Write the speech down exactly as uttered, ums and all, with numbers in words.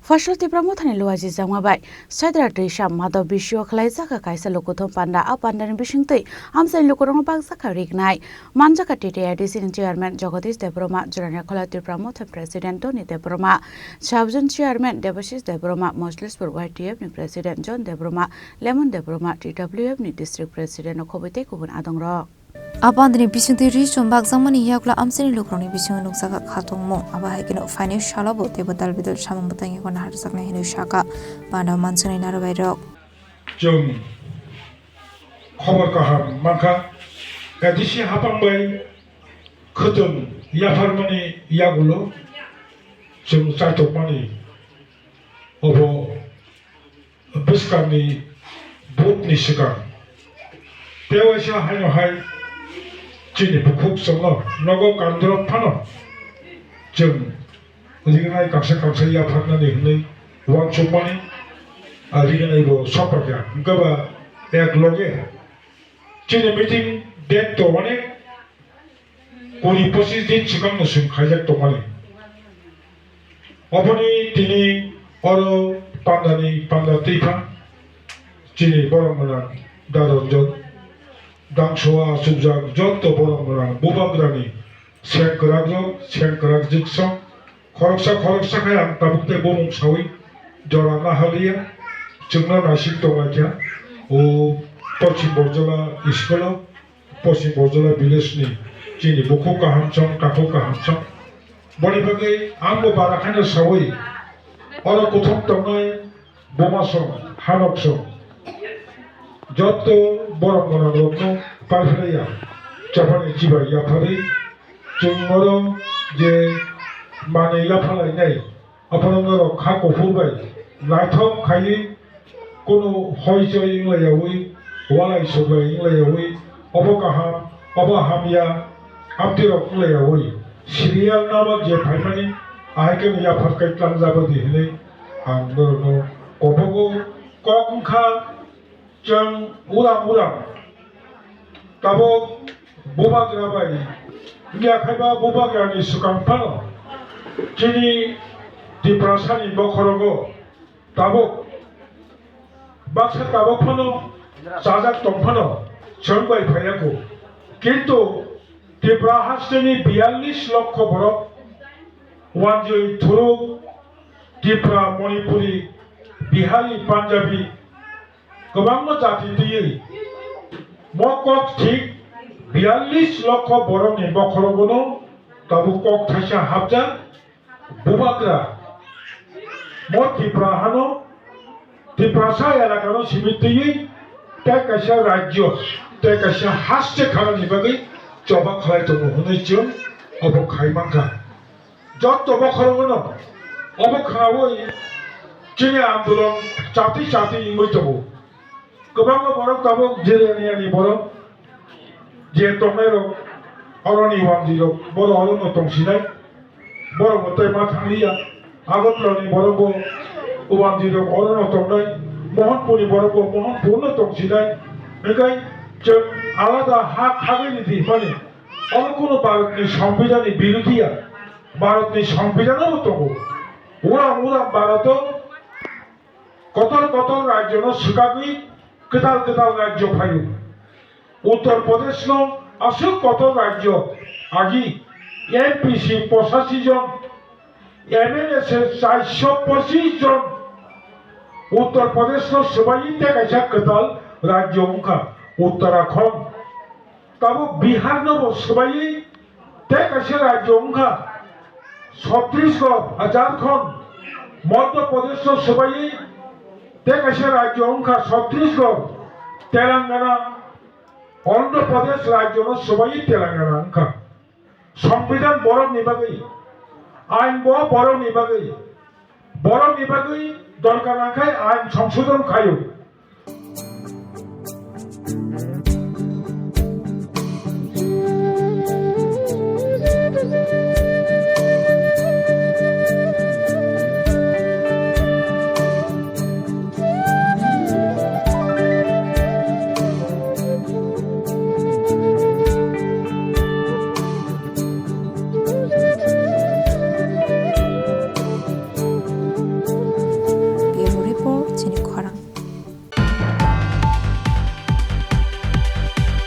Phasal Tipra Mothani Luaji Jangma bai Saidra Twisam Madhav Bisio khwlaijak kaisa lukuthum panda. A pandani bisingtwi amchaini lukurokno bakjak kha rignai. Manjak kha T T I D C ni Chairman Jagadish Debbarma, Jorani Akhola Tipra Motha President Tony Debbarma, Sub-Zone Chairman Debashish Debbarma, Mojlispur Y T F ni President John Debbarma, Lemon Debbarma, T W F ni District President rok khobwi tei kubun adongrok. A pandani bisingtwi ri chum bakjakmani yakla amchaini lukurokni bisingo nukjak kha tongmung. Abo hai kheno phainai salo bo teibo tal bidal samung bwtang yago naharjaknai hinwi sakha panda mansuknai narobairok. Chwng khobor kaham mankha, A D C hapang bai khwtwng yapharmani yagulo chwng chaithokmani obo bwskangni vote ni swkang. Tewaisa haino hai chini bukhuk chwngno nogo kandrop phano chwng rignai kaksa kaksa yapharnani hwnwi uansukmani, ah, rignai bo soprakya. Hwnkhe ba ek loge chini meeting date to onek kuri pochis din swkangno chwng khaijak tongmani. Oboni tini oro pandani panda twiphang chini borok mwnang Daronjon, dangsoa achukjak jotto borok mwnang bubagrani sengkwrakrok, sengkwrak jwksong, khoroksa khoroksa khe ang tabuk tei bumung saui jora nahaliya, chwngno naisik tonglaikha o Poschim Borjola school-o. Poschim Borjola village ni chini bukhuk kaham chong, takhuk kaham chong. Boni bagwi ang bo bara khaino saui, oro kuthuk tongnai buma song, hanok song, jotto borok gwnang rokno palphlaiya, chaphani chibai yapharwi chwng oro je manwi yaphalainai, Aphano norok kha kuphur bai naithok khaiwi kunu hoi choi wng laiyaui, walai suklai wng laiyaui, obo kaham, obo hamya, amtwirok wng laiyaui, serial number je phaimani, ahai kheno yaphar kai tlangjak di hwnwi ang norokno kobogo kok wng kha. Chwng ulam ulam tabuk bubagra bai wngya khaiba bubagrani swkang phano chini Tiprasani bokhorogo tabuk baksa tabuk phano chajak tong phano chwng bai phaiyaku. Kintu Tripura hasteni biyallis lokho borok wanjwi thuruk Tripura, Manipuri, Bihari, Punjabi, kwbangma jati twiwi mo kok thik biyallis lokho borokni bokhorogono tabuk kok thaisa hapjak bubagra mo Tripura hano Tiprasa elakano simi twiwi tei kaisa rajyo tei kaisa haste khanani bagwi choba khlai tongo hwnwi chwng obo khai mankha. Jotto bokhorogono obo khnaui chini andolon chati chati wngwi tongo. Kwbangma borok tabuk Jiraniani borok je tongnairok oroni wamjirok borok orono tongsinai. Borok bo tei ma thangliya. Agartala ni borok bo wamjirok orono tongnai. Mohanpur ni borok bo Mohanpur no tongsinai. Hingkai chwng alada ha khagwi ni di hwnmani. Omo kunu Bharatni Songbidanni birodhiya. Bharatni Songbidanabo tongo. Uram uram Bharato kotor kotor rajyono swkagwi kwtal kwtal rajyo phaio. Uttar Pradeshno aswk kotor rajyo agi M P C pochashi jon, M L A se charsho pochis jon. Uttar Pradeshno swbaiwi tei kaisa kwtal rajyo wngkha Uttarakhand. Tabuk Biharno bo swbaiwi tei kaisa rajyo wngkha Chhattisgarh, ah, Jharkhand, Madhya Pradeshno swbaiwi tei kaisa rajyo wngkha Chhattisgarh, Telangana, Andhra Pradesh rajyono swbaiwi Telangana wngkha. Songbidan borokni bagwi, ain bo borokni bagwi, borokni bagwi dorkar nangkhai ain songsodhon khaio.